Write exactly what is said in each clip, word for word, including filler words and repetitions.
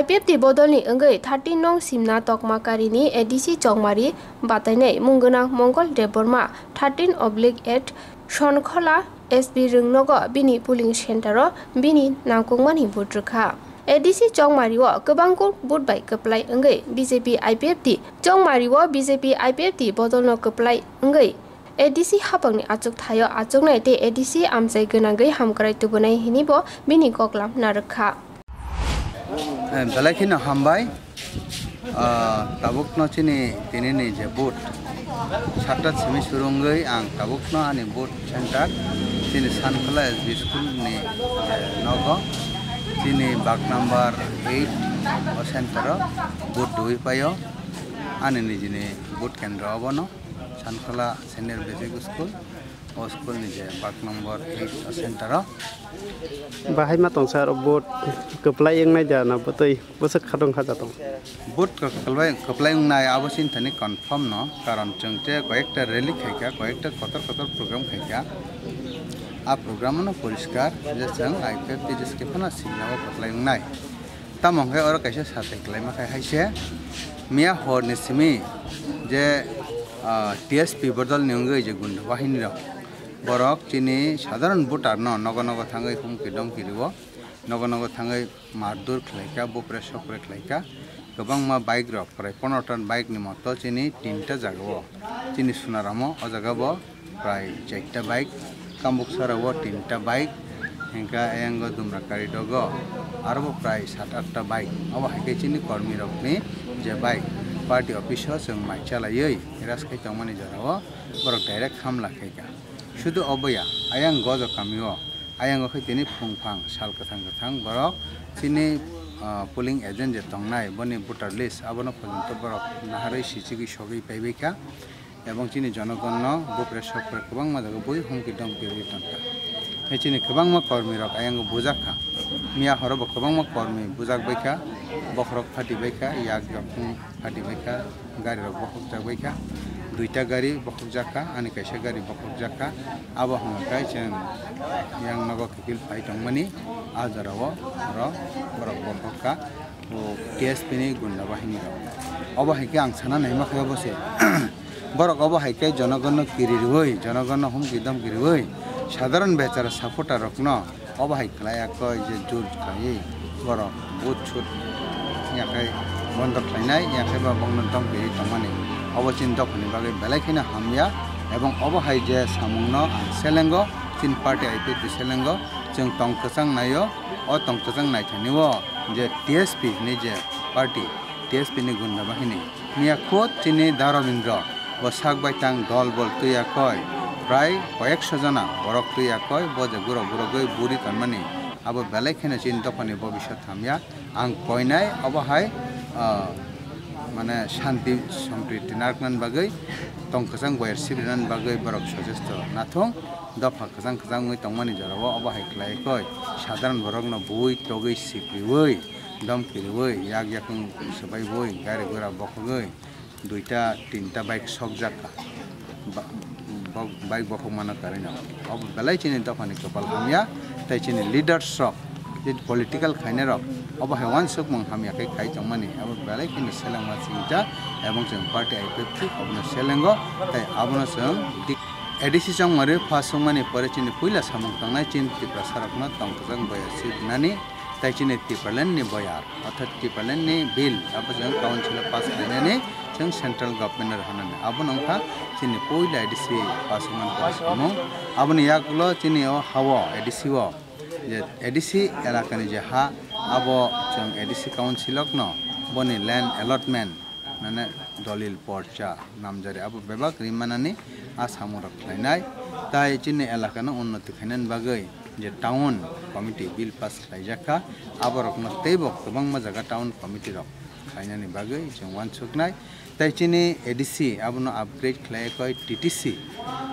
I P F T bodolni wngwi thirteen nong Simna Tokmakarini A D C Chongmari batainai mung gwnang Mongol Debbarma thirteen oblique eight Sonkhola S B Rwngnogo bini polling center-o bini nangkukmani vote rwkha. A D C Chongmari-o kwbangkuk vote bai kwplai wngwi B J P I P F T Chongmari-o B J P I P F T bodolno kwplai wngwi A D C hapangni achuk thaio achuknai tei A D C amchai gwnangwi hamkrai tubunai hinibo bini koklam narwkha. Eh, belai kheno hambai. Ah, tabukno chini tinini je vote, satta simi surungwi ang tabukno ani vote center chini Sankhola S B school ni, eh, nogo chini bag number eight o center o vote dui paio ani nijini vote kendro obono Sankhola Senior Basic School. O school ni je bag number eight o center o. Bahai ma tong sir, vote kwplai wngnai da na bwtwi bwswk khatong kha jatong? Vote kwplai, kwplai wngnai abo chini thani confirm no, karon chwng je koyekta rally khaikha, koyekta kotor kotor program khaikha. A program no poriskar je chwng I P F T je skhe phano signal o kwplai wngnai. Tamo hwnkhe oro kaisa satai kwlaima khai hai se miya hor ni simi je, ah, T S P bodol ni wngwi je gunda bahini rok, borok chini sadharon voter no nogo nogo thangwi humki domki rwo, nogo nogo thangwi mardur khlaikha, bupre sopre khlaikha, kwbangma bike rok prai pondro ta bike ni moto chini tinta jaga o chini Sunaramo o jaga bo prai charta bike, Kambuksara o tinta bike, hingkha ayang o Dumrakari dogo aro bo prai sat atta bike. Obo hai khe chini kormi rokni je bike party office o chwng mai chalaiwi ras khai tongmani jora o borok direct hamla khaikha. Sudu obo ya, ayang Gojo kami o, ayang o khe tini phung phang sal kwthang kwthang borok chini, ah, polling agent je tongnai boni voter list abono porjonto borok naharwi sichigwi sogwi paibaikha. Ebong chini jonogonno bupre sopre kwbangma jaga bui humki domki rwi tongkha. Tei chini kwbangma kormi rok ayang bujakha. Miya horo bo kwbangma kormi bujak baikha, bokhorok phati baikha, yak yakung phati baikha, gari rok bokhokjak baikha, duita gari bokhokjakha, ani kaisa gari bokhokjakha. Abo hwnkhai chwng yang nogo kiphil phai tongmani, a jorao oro borok bokhokha. O T S P ni gunda bahini rok. Obo hai khe ang sana naima khe obo se. Borok obo hai khe jonogonno kiri rwui, jonogonno humki domki rwui, sadharon bechara supporter rokno obo hai khlai ya koi je jur khlaiwi borok vote sut ya khai bondo khlainai, ya khai ba bongno domki rwi tongmani. Obo chini dophani bagwi belai kheno hamya, ebong obo hai je samungno ang selengo, chini party I P F T selengo, chwng tong kwchang naio, o tong kwchang naithani o je T S P ni je party, T S P ni gunda bahini. Miya khud chini Dharmendra bo sak bai tang dol bol twi ya koi. Prai koyekso jona borok twi ya koi, bo je guro gurogwi buri tonmani. Abo belai kheno chini dophani bobiswt hamya. Ang koinai obo hai, ah, mane shanti sompriti narwknani bagwi, tong kwchang boyar sibrinani bagwi borok suggest nathung. Dopha kwchang kwchang wngwi tongmani jorao obo hai khlai koi. Sadharon borokno bui togwi sikriwi, domkiriwi, yak yakung swbaiwi, gari gura bokhogwi, duita tinta bike sokjak kha. Ba-, bo-, bike bokhok mano karino. Obo belai chini dophani kwpal hamya, tei chini leaders rok, je political khainai rok, obo hai uansukmung hamya khe khai tongmani. Abo belai chini selengma chingcha, ebong chwng party I P F T obono selengo, tei abono chwng di-, A D C chongmari pha songmani pore chini puila samung tangnai chini Tiprasa rokno tong kwchang boya sibnani, tei chini Tipraland ni boyar. Orthat Tipraland ni bill, abo chwng council o pass khlainani, chwng central government no rwhanani. Abo wngkha chini puila A D C pass wngmani samung. Aboni yagulo chini o ha-o A D C o, je A D C elakani je ha, abo chwng A D C council okno boni land allotment, mane dolil porcha namjari abo bebak ri manani a samung rok khlainai. Tai chini elakano unnoti khainani bagwi je town committee bill pass khlaijak kha, aborokno teibo kwbangma jaga town committee rok khlainani bagwi chwng uansuknai. Tai chini A D C abono upgrade khlai koi T T C,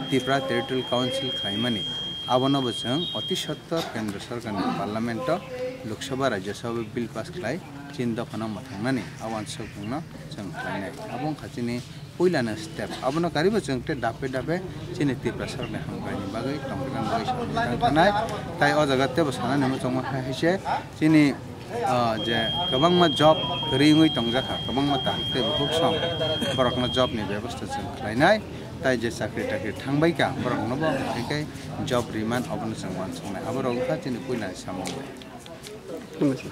Tripura Territorial Council khlaimani, abono bo chwng oti sottor Kendra Sorkarni Parliament o, Lok Sabha, Rajya Sabha bill pass khlai chini dophano mwthangnani a uansukmungno chwng khlainai. Abo wngkha chini puilano step. Abono karibo chwng tei dape dape chini Tiprasarokni hamkraini bagwi tongthokjak bagwi samung tangkhanai. Tai o jaga teibo sanani muchungma hai hai se chini ah, je kwbangma job kwrwi wngwi tongjakha, kwbangma ta tei bukhuk song borokno job ni bebosta chwng khlainai, tai je chakri takri thangbaikha borokno bo hai khe job riman obono chwng uansuknai, abo rok wngkha chini puila ni samung. Hambai sir.